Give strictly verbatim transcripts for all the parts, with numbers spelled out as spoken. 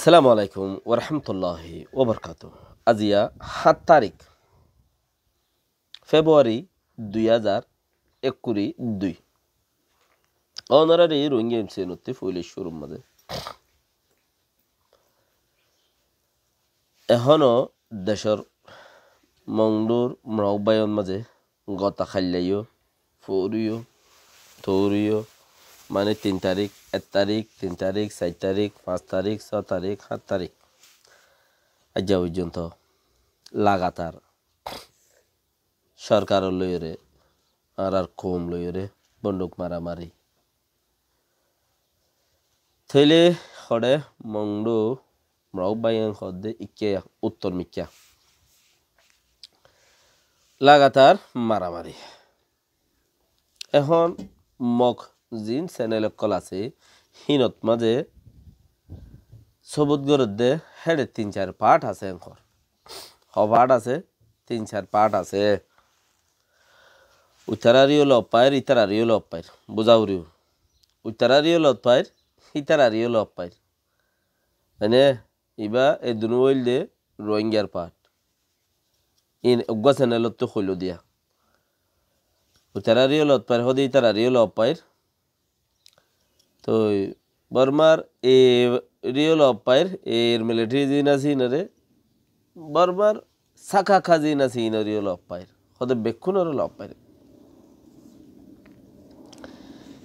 Assalamu alaikum warahmatulláhi wabarakátuhu. Aziya háñt tarík Februari dui házar ekkuri dui. Ónorare Rohingya M C N ottú foila cúrur mazé ehóno decór Mongdur Morok báiyor mazé gota háilla yó, foóri yó, toóri yó, mane tin tarík, ek tarík, tin tarík, sair tarík, fañs tarík, só tarík, háñt tarík, aijja foijjonto lagatar sorkar loiyóre, añárar koum loiyóre bonduk maramari. Tóile hoçé Mongdu Morok báiyain hoódde ikká uttor mikká. Lagatar maramari. Ehón Mog zin senel ókkol asé, hínot mazé sobut gorédde héçe tin sair part asé enkor. Ho part asé? Tin sair part asé. Uitarariyó lof fair, ítarariyó lof fair. Buzá foribó. Uitarariyó lof fair, ítarariyó lof fair. Mane, ibá e dunú óilde Rohingyar part. Ín eggúa senelottu hoiló diya. Uitarariyó lof fair, hóde ítarariyó lof fair. Toi Bormar eiriyó lof fair, eir militari zin asé ínore, Bormar sáka ká zin asé ínoreyó lof fair. Hóde bekkúnoré lof fair.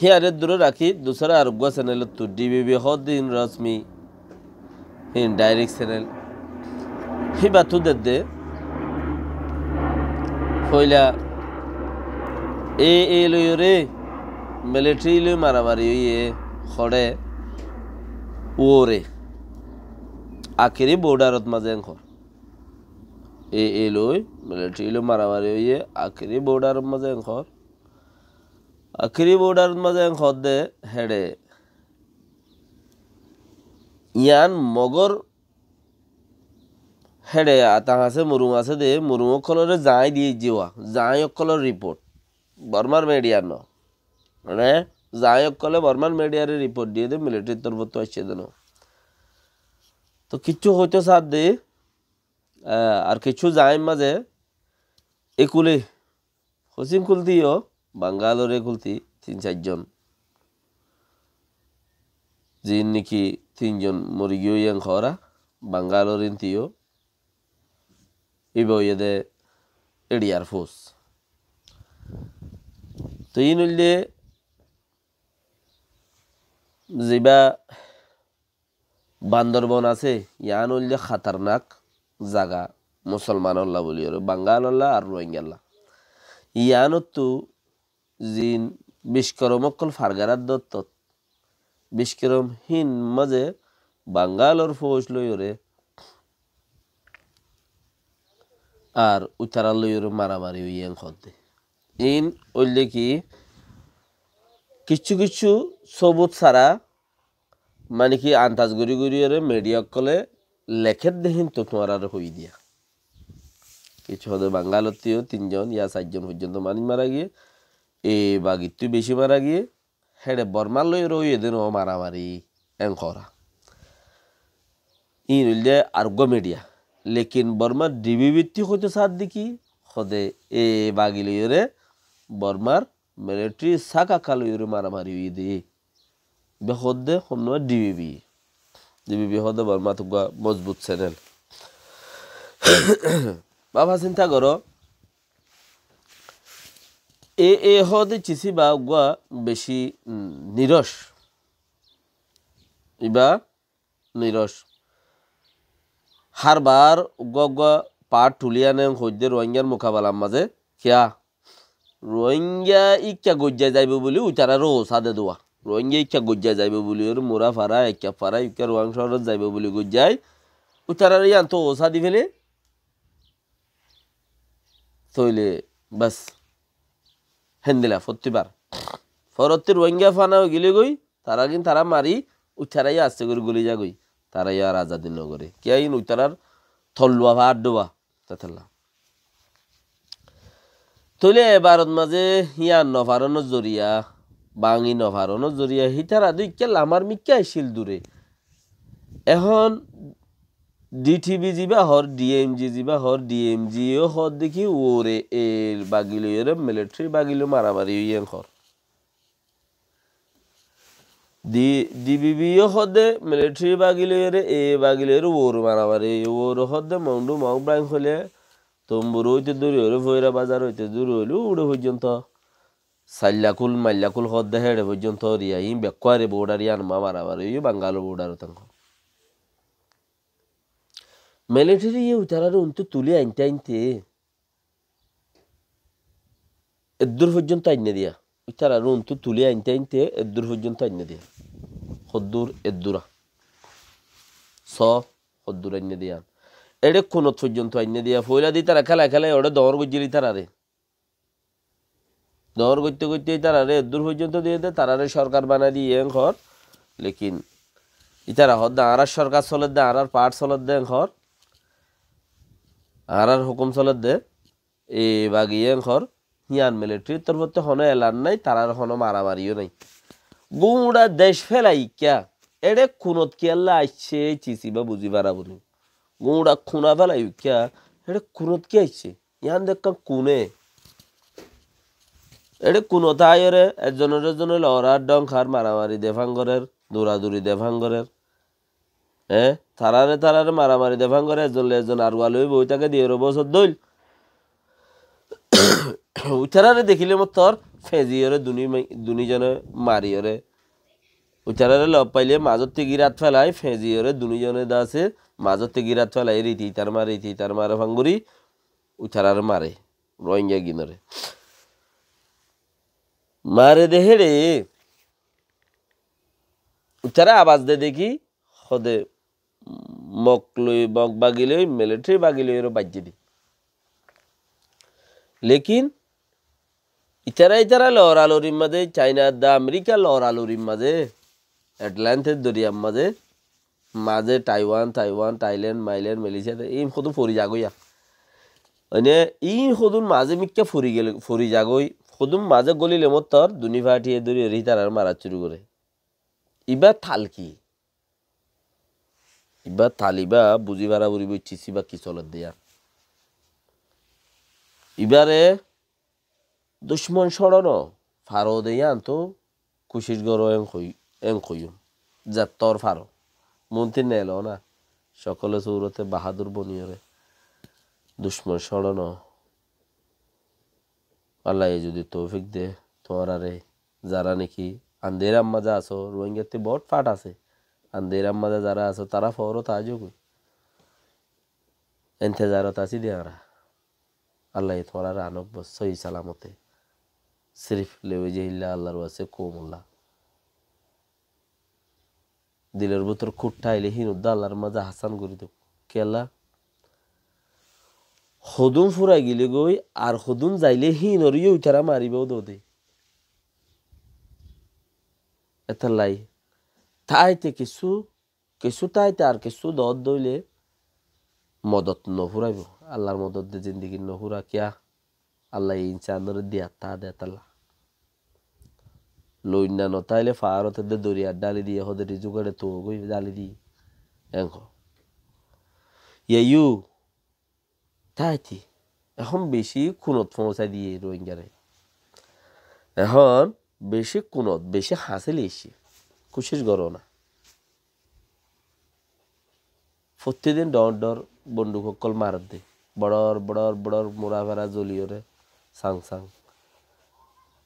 Híyaré duré rakí, dusára areggúa senelottu D B B hóde ín rosmi, hín dairek senel. Híbattú dedde, foila A A loiyóre militari loi maramari óiye hoçé uore. Akeri bordarot mazé enkor. A A loi militari loi maramari óiye akeri bordarot mazé enkor. Akeri bordarot mazé enkor de héçe. Yián Mogor héçe atang asé, murung asé de, murung ókkolore zañái diyé ziwa, zañái ókkolor riport. Bormar midiyar no. Mane, zañái ókkole Bormar midiyare riport diyé de, militarir torfottu aiccé de no. To kiccú hoitó sádde, ah, ar kiccú zañáir mazé ekule Hosín kultí yó Bangalor ekul tin sair zon. Ziín niki tin zon mori giyói en hoóra, Bangalor ín tiyó. Íba óiye de Air Force. Toi ín óilde zibá Bandorbon asé, yián óilde hatarnak zaga Musolmanolla buli goré, Bangalolla ar Rohingyalla. Yiánottú ziín Bickorom ókkol fargarát dóttot, Bickorom hín mazé Bangalor fóuj loiyóre ar uitará loiyóre maramari óiye en hoódde. Iín óilde ki, kiccú kiccú sóbut sára, mani ki, antas gorí goríyoré midiya ókkolé lekédde hín to tuáñráre hoiyí diya. Kiccú hoóde Bangalottú yó tin zon ya sair zon foijjonto manúic mara giyé, e bagittú becí mara giyé, héçe Bormar loi róiye de no maramari en hoóra. Iín óilde areggúa midiya. Lekin Bormar D B B ttú hoitó sádde ki, hoóde e bagi loiyóre Bormar militari sáka ká loiyóre maramari óiye de. Be hoódde honnúa D B B. D B B hoóde Bormat uggúa mozbut senel. Baba sinta goró, e, e hoóde cisi ba uggúa becí, mm, niroc. Iba niroc. Hár bar uggúa uggúa part tulí ane hoóidde Rohingyar mukabalar mazé. Kiyá? Rohingya íkka goijjai zaibo buli uitará ró sá de dua. Rohingya íkka goijjai zaibo buli óre Mura fara, Ekka fara, íkka Ruang cóorot zaibo buli goijjai. Uitará ré yían to ó sá di fele. Tóile bes. Héndila fottí bar. Forottí Rohingya fana ói gilé goi, tará gin tará mari, uitará yó aste gorí goli za goi. Tará yó ar azadi no goré. Kiyá iín uitarár tolluwa far dóba. Tatolla. Tóile e barot mazé híyan no faronor zoriya, bangi no faronor zoriya, hítara dó ikká lamar mikká accíl dure. Ehón D T V zibá hoór, D M G zibá hoór, D M G yó hoódde ki uore e bagi loiyóre, military bagi loi maramari óiye en hoór. D-, D B B yó hoódde military bagi loiyóre, e bagi loiyóre uore maramari óiye. Uore hoódde Maundu Mauk Brain hoilé, Tumburu óite dúri óile, Foira Bazar óite dúri óile, uçe foijjonto Saillakul, Maillakul hoódde héçe foijjonto eriya, iín bekkúare border iyan ma maramari óiye, Bangalor border ot en hoór. Military ye uitarare untú tuli ainte ainte eddúr foijjonto ainne diya. Uitarare untú tuli ainte ainte eddúr foijjonto ainne diya. Hoddúr eddúra. So, hoddúr ainne diya. Eçe kunot foijjonto ainne diya. Foila di ítara kélai kélai oçe doóñr goijjíl ítarare. Doóñr goitte goitte ítarare eddúr foijjonto diye de, tarare sorkar banai diye en hoór. Lekin ítara hoódde añárar sorkar soledde, añárar part soledde en hoór. Añárar hukum soledde. E bagi en hoór. Híyan militaryr torfottú hono elan nái, tarar hono maramari yó nái. Guñça dec félai ikká, eçe kunot kiyólla aiccé, cisiba buzi fara buli. Guñça kuna félai ikká, eçe kunot ki aiccé? Yián de ekkán kune. Eçé kunot aiyóre, ezzonor ezzone lorar, dhong har, maramari defán gorér, duraduri defán gorér. Eé, tarare tarare maramari defán goré, ezzon loi ezzon aruwa loi boi táke diyóre bosór dóil. Uitarare dekíle mottor feñziyóre duni mai-, duni zone mariyóre. Uitarare lob faile mazótte gírat félai, feñziyóre duni zone dase mazótte gírat félai, riti itar mare, riti itar mare fangori, uitarare mare, Rohingya ginore. Mare de héçe, uitara abas de deki, hode Mok loi, Mok bagi loi, military bagi loi ero baijje de. Lekin, itara itara lora lorir maze, China da America lora lorir maze, Atlantic doriyar maze, maze Taiwan, Taiwan, Thailand, Mailand, Malaysia, te in hodun fori zagoi ya. Mane, in hodun maze mikka fori gele, fori zagoi, hodun maze golile mottor, duni party e dori eri tarar mara curu gore. Iba tal ki? Iba tal iba buzi fara foribo, cisiba ki soler de ya. Ibare dushmon sóro no, faro de yián to kucic goro en hoi-, en hoiyum. Zettor faro. Montir nelo na. Sokole surote bahadur boniyore. Dushmon sóro no. Allaye zodi toufik de, tuáñrare zara neki anderar maze aso, Rohingyar te bout fat ase. Anderar maze zara aso, tara foóro taijogoi. Entezarot asi de añára. Allaye tuáñrare anok bo sóhi salamote. Sirif lewe jehilla Allar waste koumolla. Dilor bútore kut thaile hín udda Allar maze hasan gori do. Kiyólla? Hodun furai gile goi, ar hodun zaile hín ore yó uitara maribo do de. Etollai. Taite kissú Kissú taite ar kissú doódde óile modot no furaibo. Allar modot de zindigi no fura kiya? Allaye insanore diyatta de talla. Loinna no taile faárot edde doriyat dhali diye, hode rizuk eçe tuwagoi dhali diye. Engo. Yeyu. Taiti, ehón beci kunot foóñsai diye Rohingyare. Ehón beci kunot, beci hasil icce. Kucic goro na. Fottidin dhoóñr dhoóñr bonduk ókkol marer de. Bodhor, bodhor, bodhor mura fera zoliyore, sang sang.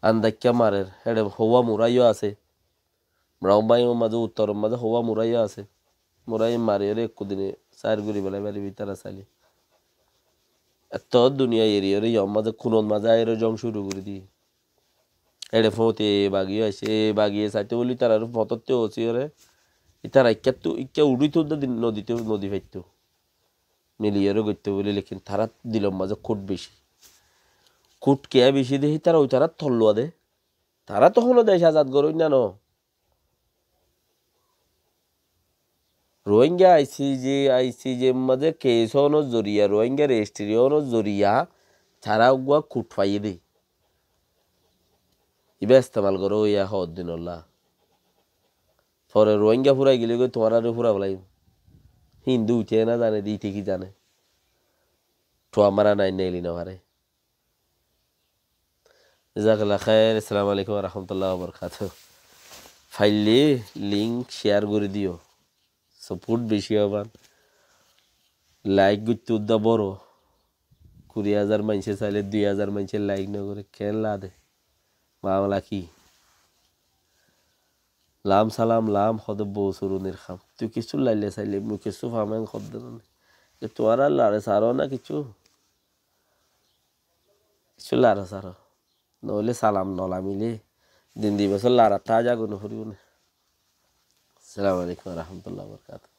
Andaikka marer, héçe houwa mura yó asé. Mrong Bain or maze, uttor or maze houwa mura yó asé. Mura yó mariyore ekku dine sair gori felai faribo, itara saile. Etto duniya eriyore yó maze kunot maze aiyore zong curu gori diye. Eçe foóñti e bagi yó aiccé, e bagi ye saite buli itarare fotótte osiyore. Itara ikka tu, ikka uçito de din-, no dito, no di faitto. Miliyore goitto buli, lekin tara dilor maze kut beci. Kut kiya beci de, itara uitara tolluwa de. Tara to hono dec azad goróinna no. Rohingya I C J, I C J maze case ónor zoriya, Rohingya registry ónor zoriya, tara uggúa kut faiyé de. Iba estemal goró óiya hoddinolla. Fore Rohingya furai gile goi tuáñrare furai felaiyum. Hindu uite no zane de ite ki zane. Tua mara nai neli no fare. Jazakallah khair. Assalamu alaikum wa rahmatullahi wa barakatuh. Faille link share gori diyo. Support beci oban. Like goitte udda boro. Kuri hazar maince saile dui hazar maince like no gore. Ken lade? Mamala ki? Lam salam lam hode bou surunir ham. Tui kissú laile saile mui kissú fam en hodde nane. Tuára lare saro na kissú. Kissú lare saro. Noile salam no lamile din di bosór lare taja goi no foribo ne. Assalamu alaikum wa rahmatullahi wa barakatuh.